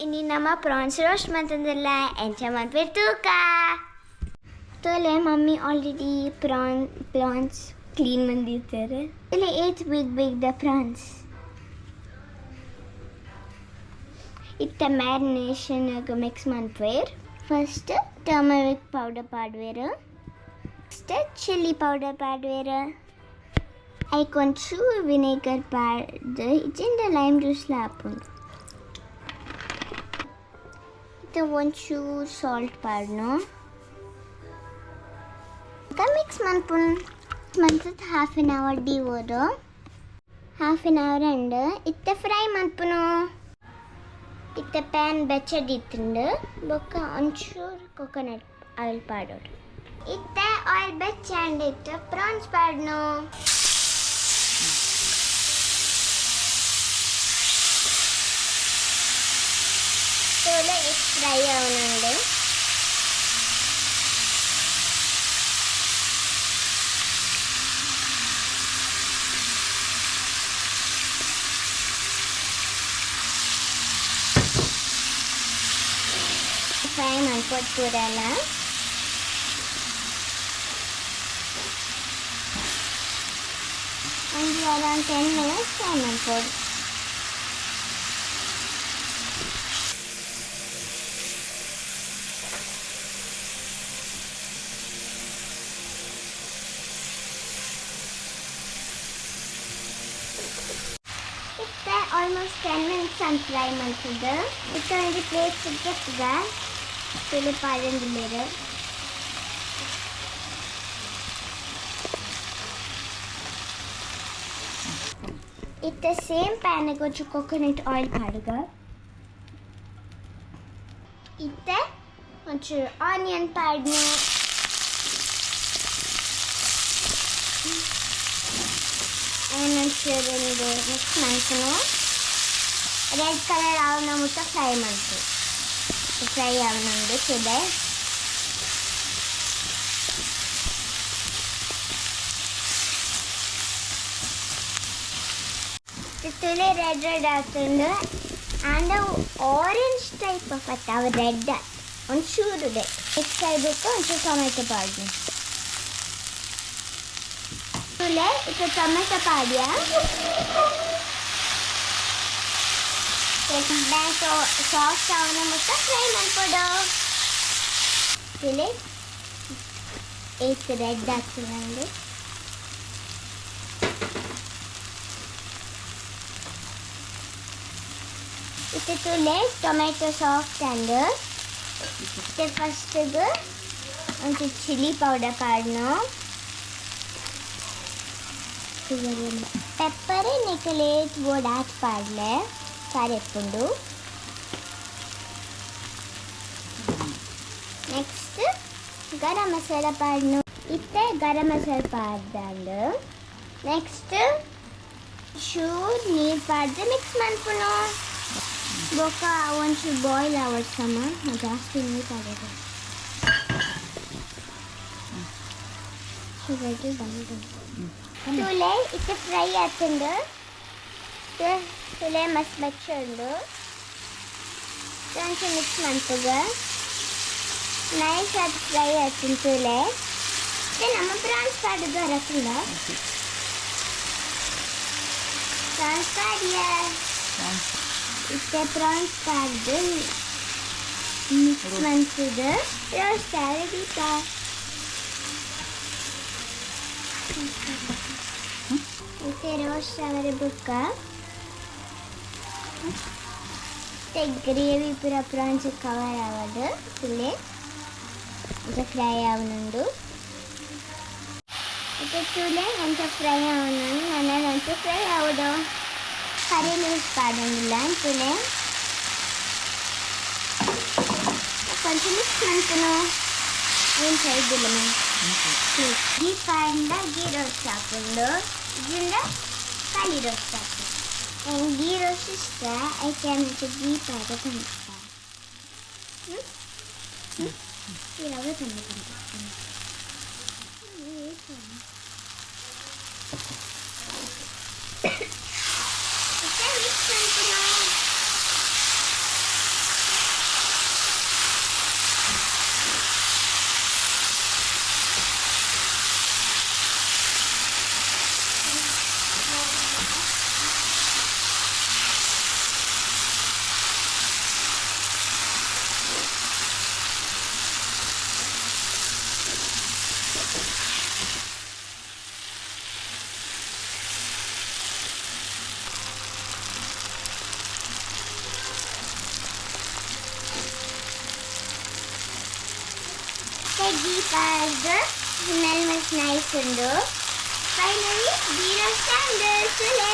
ಇನಿ ನಮ France roast ಮಂತಂದಿಲ್ಲ ಎಂಚ ಮನ್ಪೆರ್ ತೂಕ. ತೋಲೆ ಮಮ್ಮಿ ಆಲ್ರೆಡಿ ಪ್ರಾನ್ಸ್ ಕ್ಲೀನ್ ಮಂದಿತ್ತೆರ್. ಇಲ್ಲಿ ಏತ್ ಬಿಗ್ ಬಿಗ್ the prawns. ಇತ್ತೆ ಮ್ಯಾರಿನೇಷನ್ ಮಿಕ್ಸ್ ಮನ್ಪುವೆರ್. ಫಸ್ಟ್ ಟರ್ಮರಿಕ್ ಪೌಡರ್ ಪಾಡ್ವೆರ್. ನೆಕ್ಸ್ಟ್ ಚಿಲ್ಲಿ ಪೌಡರ್ ಪಾಡ್ವೆರ್. ಐಕ್ ಒಂಚೂರು ವಿನೇಗರ್ ಪಾಡ್ದು ಇಜ್ಜಿಂಡ ಲೈಮ್ ಜ್ಯೂಸ್ಲ ಆಪುಂಡು. ಇತ್ತೆ ಒಂಚೂರು ಸಾಲ್ಟ್ ಪಾಡ್ನು. ಮಿಕ್ಸ್ ಮನ್ಪುನ್. ಮಂತುದು ಹಾಫ್ ಆನ್ ಅವರ್ ದೀವೊಡು. ಹಾಫ್ ಆನ್ ಅವರ್ ಅಂಡ್ ಇತ್ತೆ ಫ್ರೈ ಮನ್ಪುನು. ಇತ್ತೆ ಪ್ಯಾನ್ ಬೆಚ್ಚದಿತ್ತುಂಡು ಬೊಕ್ಕ ಒಂಚೂರು ಕೊಕೊನಟ್ ಆಯಿಲ್ ಪಾಡೊಡು. ಇತ್ತೆ ಆಯಿಲ್ ಬೆಚ್ಚ ಅಂಡ್ ಇತ್ತೆ ಪ್ರಾನ್ಸ್ ಪಾಡ್ನು. ತೋಲೆ ಫ್ರೈ ಆವೊಂದುಂಡು. ಫ್ರೈ ಮನ್ಪೊಡು ಪೂರಲ. ಒಂಜಿ ಅರೌಂಡ್ 10 ಮಿನಿಟ್ಸ್ ಫ್ರೈ ಮನ್ಪೊಡು. ಇತ್ತೆ ಆಲ್ಮೋಸ್ಟ್ 10 ಮಿನಿಟ್ಸ್ ಆಂಡ್ ಫ್ರೈ ಮಲ್ತುದು. ಇತ್ತೆ ಒಂಜಿ ಪ್ಲೇಟ್ ದೆತ್ತುದ ತುಲು ಪಾಡೊಂದುಲ್ಲೆರ್. ಇತ್ತೆ ಸೇಮ್ ಪ್ಯಾನ್ ಒಂಚೂರು ಕೊಕೊನಟ್ ಆಯಿಲ್ ಪಾಡುಗ. ಇತ್ತೆ ಒಂಚೂರು ಆನಿಯನ್ ಪಾಡ್ನು. ಒಂಚೂರು ಮಿಕ್ಸ್ ಮನ್ಪುನು. ರೆಡ್ ಕಲರ್ ಆವುನ ಮುಟ್ಟ ಫ್ರೈ ಮನ್ಪು. ಫ್ರೈ ಆವೊಂದುಂಡು ತೂಲೆ. ತೂಲೆ ರೆಡ್ ರೆಡ್ ಆತುಂಡು. ಆಂಡ ಆರೆಂಜ್ ಟೈಪ್ ಆಫ್ ಅತ್ತ ಅವು ರೆಡ್ ಒಂಚೂರು ರೆಡ್. ಮಿಕ್ಸ್ ಆಯಿ ಬೊಕ್ಕ ಒಂಚೂರು ಟೊಮೆಟೊ ಪಾಡ್ನು. ತೂಲೆ ಇತ್ತೆ ಟೊಮೆಟೊ ಪಾಡ್ಯ. ಸಾಫ್ಟ್ ಆವುನ ಮುಟ್ಟ ಫ್ರೈ ಮನ್ಪೊಡು. ತೂಲೆ ಏತ್ ರೆಡ್ ಆತುಂಡು. ಇತ್ತೆ ತೂಲೆ ಟೊಮೆಟೊ ಸಾಫ್ಟ್ ಆಂಡ್. ಇತ್ತೆ ಫಸ್ಟ್ ಒಂಚೂರು ಚಿಲ್ಲಿ ಪೌಡರ್ ಪಾಡ್ನು. ಪೆಪ್ಪರ್ ನಿಕುಲು ಏತ್ ಬೋಡು ಆತ್ ಪಾಡ್ಲೆ ಖಾರ ಇಪ್ಪುಂಡು. ನೆಕ್ಸ್ಟ್ ಗರಂ ಮಸಾಲ ಪಾಡ್ನು. ಇತ್ತೆ ಗರಂ ಮಸಾಲ ಪಾಡ್ದಾಂಡ್. ನೆಕ್ಸ್ಟ್ ಚೂರು ನೀರು ಪಾಡ್ದು ಮಿಕ್ಸ್ ಮನ್ಪುನು. ಬೊಕ್ಕ ಒಂಚೂರು ಬಾಯ್ಲ್ ಆವೊಡು ಸಮ ಜಾಸ್ತಿ ನೀರು ಪಾಡೊಡು. ತೂಲೆ ಇತ್ತೆ ಫ್ರೈ ಆತುಂಡು. ತೂಲೆ ಮಸ್ತ್ ಬೆಚ್ಚ ಉಂಡು. ಒಂಚೂರು ಮಿಕ್ಸ್ ಮನ್ಪುಗ. ನೈಸ್ ಆದ್ ಫ್ರೈ ಆತುಂಡು ತೂಲೆ. ಇತ್ತೆ ನಮ ಪ್ರಾನ್ಸ್ ಪಾಡುದು ಅರಪುಂಡ. ಪ್ರಾನ್ಸ್ ಪಾಡ್ಯ. ಇತ್ತೆ ಪ್ರಾನ್ಸ್ ಪಾಡ್ದು ಮಿಕ್ಸ್ ಮನ್ತುದು ರೋಸ್ಟ್ ಆದ್ ದೀಪ. ಇತ್ತೆ ರೋಸ್ಟ್ ಆವರೆ ಬೊಕ್ಕ ಇತ್ತೆ ಗ್ರೇವಿ ಪೂರ ಪ್ರಾನ್ಸ್ ಕವರ್ ಆವಡ್ ತೂಲೆ. ಇಂಚ ಫ್ರೈ ಆವೊಂದುಂಡು. ಇತ್ತೆ ತೂಲೆ ಎಂಚ ಫ್ರೈ ಆವೊಂದುಂಡು. ನನ ಒಂಚೂರು ಫ್ರೈ ಆವೊಡು. ಕರಿ ಲೀವ್ಸ್ ಪಾಡೊಂದುಲ್ಲ ತೂಲೆ. ಕೊಂಚ ಮಿಕ್ಸ್ ಮನ್ಪುನು. ಏನ್ ಸೈದಿಲ್ಲ ಗೀ ಪಾಡ್ಂಡ ಗೀ ರೋಸ್ಟ್ ಆಪುಂಡು. ಇಜ್ಜಿಂಡ ಖಾಲಿ ರೋಸ್ಟ್ ಆಪುಂಡು. ಎಂಕ್ ಗೀ ರೋಸ್ಟ್ ಇಷ್ಟ. ಐಕ್ ಯಾನ್ ಒಂಚೂರು ಗೀ ಪಾಡ್ದ್ ಪನ್ಪ. ರವೆ ಪಂಡ ಇತ್ತೆ ಮಿಕ್ಸ್ ಮನ್ಪುನು. ಘೀ ಪಾಡ್ದು ಸ್ಮೆಲ್ ಮಸ್ತ್ ನೈಸ್ ಉಂಡು. ಫೈನಲಿ ಘೀ ರೋಸ್ಟ್ ಆಂಡ್ ಸುಲೆ.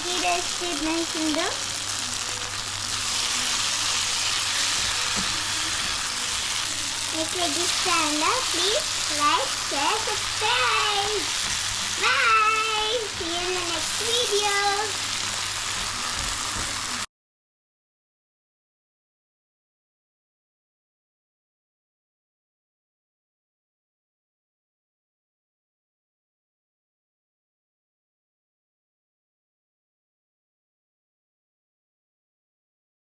ಘೀ ರೋಸ್ಟ್ ನೈಸ್ ಉಂಡು. ನಿಕ್ಲೆಗ್ ಇಷ್ಟ ಆಂಡ please like, share, subscribe. Bye, see you in the next video.